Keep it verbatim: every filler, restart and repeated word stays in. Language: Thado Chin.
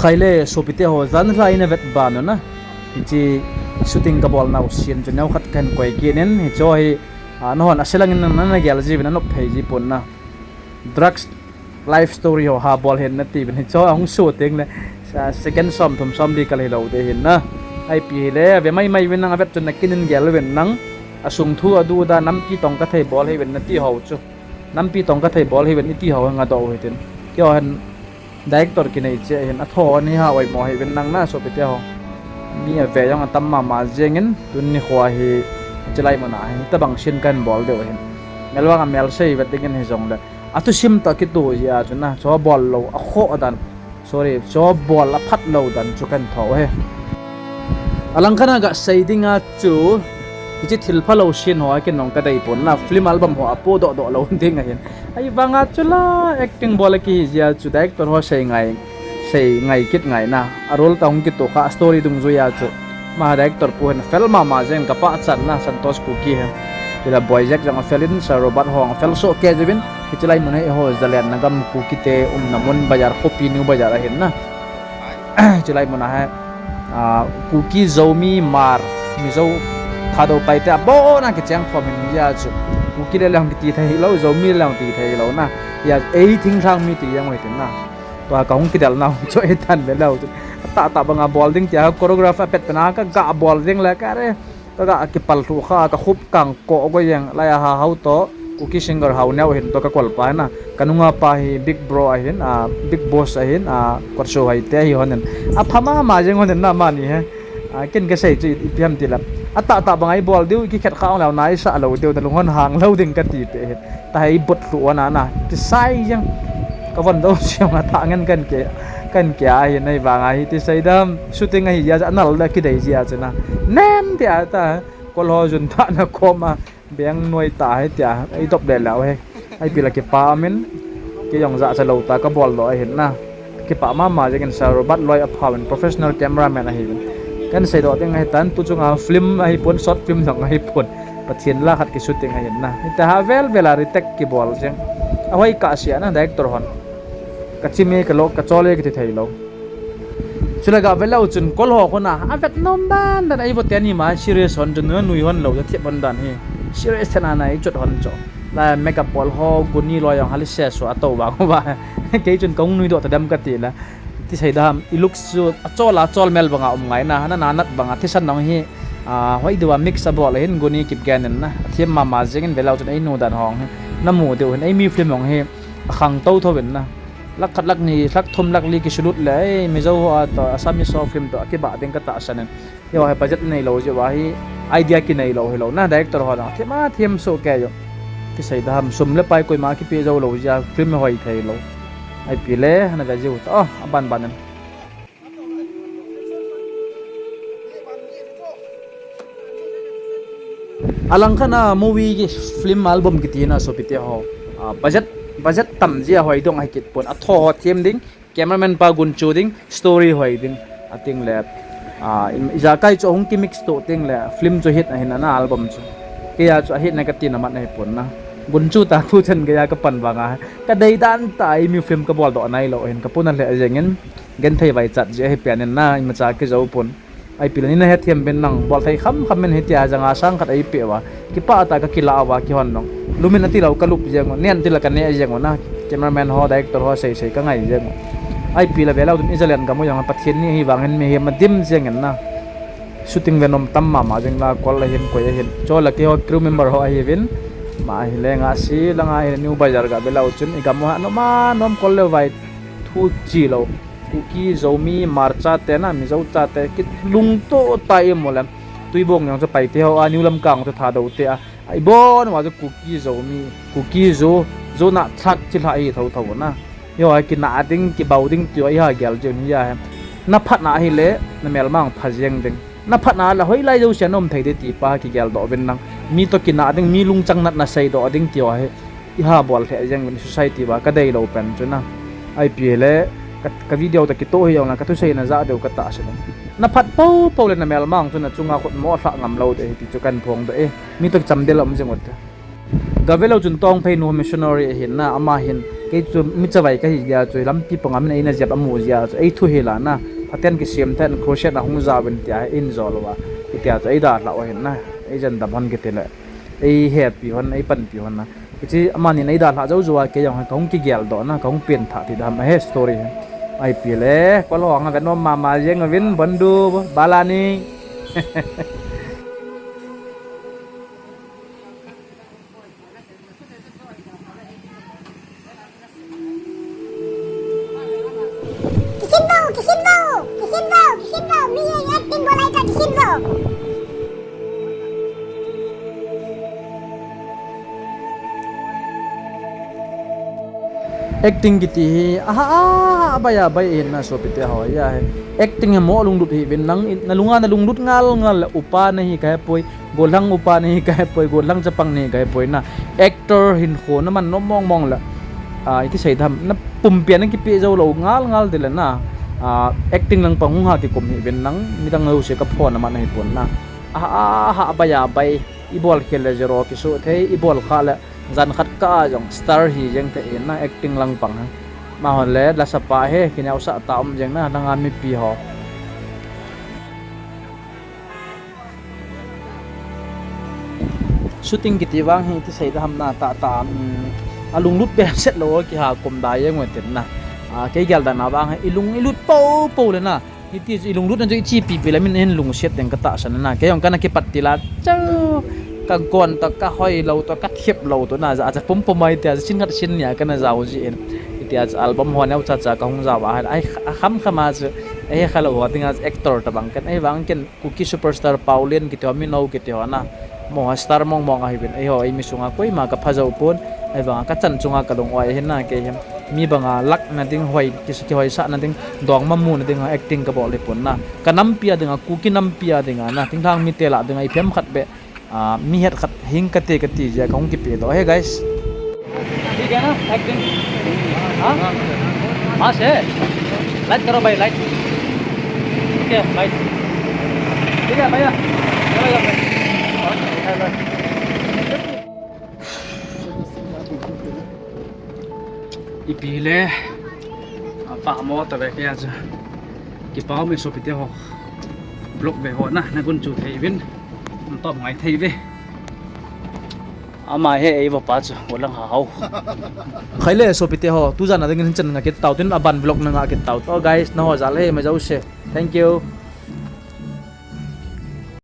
Khaile sopite ho, jan lha ina vet ban u na. Hiche shooting kabol nau scene chu neokhat kahin koi kit in, hiche hi, a, nahon aselang in nana gel jiuvin anop thei ji pon na. Drugs life story ho ha bol hin nati uvin, hiche ahung shoot teng le, sa-, second som thum som di kal hilou ding ahin na. Ipi hile, ve mai mai uvin nang, avet chun nakin in gel uvin nang. Asung thu adu da, nampi tong kathei bol hi uvin nati ho chu. Nampi tong kathei bol hi uvin iti ho ngadoh u hitin. Keiho hin director kinei cheh hin, atho ani ha oimo hi uvin nang na sopite ho. Mi ave jong atam mama jeng in, tuni nikho hi, chulai mun a hi, tabang scene kahin bol diu ahin. Melvang a mel sei vet ding in hijong le. Athusim toh kitoh jeh a chu na, chu bol lou, akhoh dan. Sorry, chu bol aphat lou dan chu kahin tho u ahi. Alang khat a gasei ding a chu, hiche thil phalou scene ho a kinong kadei pon na, film album ho a podoh doh lou ding ahin. Ahivang a chu la acting bol a kihi jeh a chu director ho sei ngai, sei ngai kit ngai na. A role toh hung kitoh kha, story dungjui a chu. Ama director pu hin afel mama jeng, kapachat na Santosh Kuki hin. Chule Boy Jack jong afel in, Sir Robert ho jong afel soh kei jiuvin, hiche lai mun hi eiho Zalen na gam Kuki te umna mun bazar, Khopi New Bazar ahin na. Hiche lai mun a hi, a, Kuki, Zomi, Hmar, Mizo, Thadou, Paite abon a kicheng khom in jeh a chu. Kuki le le hung kiti thei lou, Zomi le le hung ti thei lou na. Hia ei thinglhang mi ti jeng u hitin na. Tua kahung kidel nau chu ahi tan ve leu chu. Atahtah banga bol ding tia choreograph apet pen a kaga bol jeng le kare. Kaga kipal lhu kha, kakhup kang ko go jeng, lai a ha hao toh, Kuki singer Haoneo hin toh kakol pa hin na. Kanunga pa hi big bro ahin, a, big boss ahin, a, Kotso Haite ahi hon in. Apha mama jeng hon in na amani hi. A, ken kasei chu ipi ham tile. Atahtah banga ibol diu, ikikhet kha ong leu na isah lou diu, nalung hon hang lou ding kati peh hin. Tahei bot lhu ana na. Kisai jeng. Kavon dou siam a tha ngen kan ke, kan ke ahi na, ahivang a hi ti seidam. Shooting ahi jeh a, anal le kidei jeh a chu na. Nen ti a ta. Kol ho jun tha na kom a. Beng noi ta hi tia. Ei dop le leu hi. Ipi la kipa min. Kei jong jachat lou ta kabol doh ahin na. Kipa mama jeng in Sir Robert loi apha uvin, professional cameraman ahi uvin. Kan seidoh ding ahi tan, tu chunga film ahi pon, short film jong ahi pon. Pathen la khat kishooting ahin na. Hita ha vel vel a retake kibol jeng. Ahoi kah sia na director hon. Kachim e, kalo, kachol e kiti thei lou. Chule ga ve leu chun kol ho khun a, avet nom dan dan, eivo teni ma serious hon chun, nui hon lou, thep hon dan hi. Serious thet na na, ichot hon chu. La makeup bol ho, guni loi jong hali se so ato vang uva. Kei chun kahung nui doh ta dem kati la. Ti seidam, i looks chu achol a chol mel banga um ngai na, na na nat banga thisan jong hi, a, hoi diu a mix abol ahin, guni kip gen in na. Athem mama jeng in ve leu chun einu dan ho hi. Namu diu hin, eimi film jong hi akhang tou thou in na. Lakh khat, lakh ni, lakh thum, lakh li kisulut le, ei, Mizo ho a toh, Assamese ho film toh, akibah ding katahsan in. Eiho hi budget nei lou jeh uva hi, idea kinei lou hilou na, director ho na, them a them soh kei u. Ti seidam, sum le pai koima kipe jou lou jeh a, film hoi thei lou. Ipi le, na ve jiu ta, oh, aban ban in. Alang khat a movie film album kiti na sopite ho. A, budget, budget tam jeh a hoi dong ahi kit pon. Atho ho them ding, cameraman pa gunchu ding, story hoi ding. Ating le, a, im-, ijakai chu hung kimix to ting le, film chu hit ahin na album chu. Kei a chu ahit na kati na mat ahi pon na. Gunchu ta thu chan kei a kapan vang a. Kadei dan ta eimi film kabol doh nai lou ahin, kapuna le jeng in. Genthei vaichat jeh ahi pen in na, imacha kijou pon. Ipi le ni na hethem uvin nang, bol thei kham kham in hitia janga sang khat eipeh uva. Kipah tah a kakila uva kihon nung. Lum in ati lou kalup jeng u, ne in ati le kane jeng u na. Cameraman ho, director ho, sei sei kangai jeng u. Ipi le ve leu chun Israel gam u jong Pathen ni ahivang hin mihem adim jeng in na. Shooting ve nom tam mama jeng la kol ahin koi ahin. Chule keiho crew member ho ahiuvin. Ama hi le nga si langa hi New Bazar ga ve leu chun igam u ha nom a nom kol le vai thu chi lou. Kuki, Zomi, Hmar chate na, Mizo chate, kilungtoh tah a imu le. Tuibong jong chu Paite ho a, New Lamka jong chu Thadou te a. A ibon uva chu Kuki, Zomi, Kuki, Zo, Zo na thlak chi lha ahi thotho na. Eiho a kinah ding, kibau ding ti ho a iha gel jiu hi ahi. Na phatna ahile, na melma pha jeng ding. Na phatna le hoilai jouse a na um thei ding ti pa kigel doh uvin lang. Mi toh kinah ding, mi lungchang natna seidoh ding ti ho hi. Iha bol lheh jeng uvin society uva kadei lou pen chu na. Ipi le ka, ka video toh kitoh hi jong la ka thusei na ja deu ka tahsan. Na phat pou pou le na melma chu na chunga khut mo lha ngam lou ding ahi ti chu kahin phong doh e. Mi toh kicham del um jing u te. Gavelou chun Tongphei nu missionary ahin na, ama hin kei chu mi chavai kahi jeh a chu lampi panga min eina jep amu jeh a chu eithuhil a na, phaten kisem thei in crusade ahung jaovin tia hin jol uva, hitia chu eidalhah u ahin na, eijen dam hon kiti le, eihepi hon, eipanpi hon na. Hiche amani eidalhah jou jou a kei jong kahung kigeldoh na, kahung penthah ti dam ahi story hi. Ipi le, kol ho anga vet nom mama jeng uvin, Bondu, Balani. Kisin vo, kisin vo, kisin vo, kisin vo, mi acting bol ahi ta kisin vo. Acting kiti hi, aha, aha, abai, abai, hin na sopite ho, ahi. Acting hi mo lunglut hih uvin nang, nalunga nalunglut ngal ngal le upa nahi kahepoi, gollhang upa nahi kahepoi, gollhang chapang nahi kahepoi na. Actor hinkho naman nom mong mong le, ah, iti sei dam, na pumpi a nakipeh jou lou ngal ngal tile na, ah, acting lang pang hung ha kikum hih uvin nang, midang jouse kaphona man ahipon na. Aha, aha, abai, abai, ibol khel le zero kisoh thei, ibol kha le jan khat kah a jong star hi jeng thei in na acting lang pang ha. Amahon le lasapa hi kineosah tah um jeng na, nanga mipi ho. Shooting kiti vang hi iti sei dam na tah tah, um, alunglut behseh lou kiha kum da jeng u tin na. Ah, kei gel dan a vang hi ilung ilut pou pou le na. Hiti chu ilunglutna chu ichepi pi le min hin lungset ding katahsan na. Kei jong kana kipat til a chu kagon toh, kahoilou toh, kathep lou toh na, ja cha pum pum a hitia chu sin khat sin ni a kana jao jin. Hitia chu album ho neocha cha kahung jao a, akham kham a chu, eikhelou ho dinga actor tobang ken, ahivang ken Kuki superstar Paolian kiti ho, minou kiti ho na, mo star mong mong ahiuvin, eiho eimi sunga koima kapha jou pon, ahivanga kachan chunga kalung oi ahi na kei hi. Mi banga lakna ding, hoi, ki, kihoisahna ding, dongma muna dinga acting kabol hipon na. Kanampi a dinga, Kuki nampi a dinga na, thinglhang mite lah dinga iphem khat beh, ah, mi het khat hing kate kati jeh a kahung kipedoh ahi guys. ठीक है ना, एक्टिंग? हाँ? हाँ से? लाइट करो भाई, लाइट। ठीक है, लाइट। ठीक है भैया, चलो जाओ भाई। Ipi le, apa mo tave kei a chu. Kipa ume sopite ho. Vlog ve ho na, nagunchu thei uvin. Natop ngai thei uve. Ama hi eivopa chu, gollhang hahao. Khai le sopite ho, tujan a dingin hinchan nga kit tau tin, aban vlog na nga kit tau. To guys, naho jal hi ma jouse. Thank you.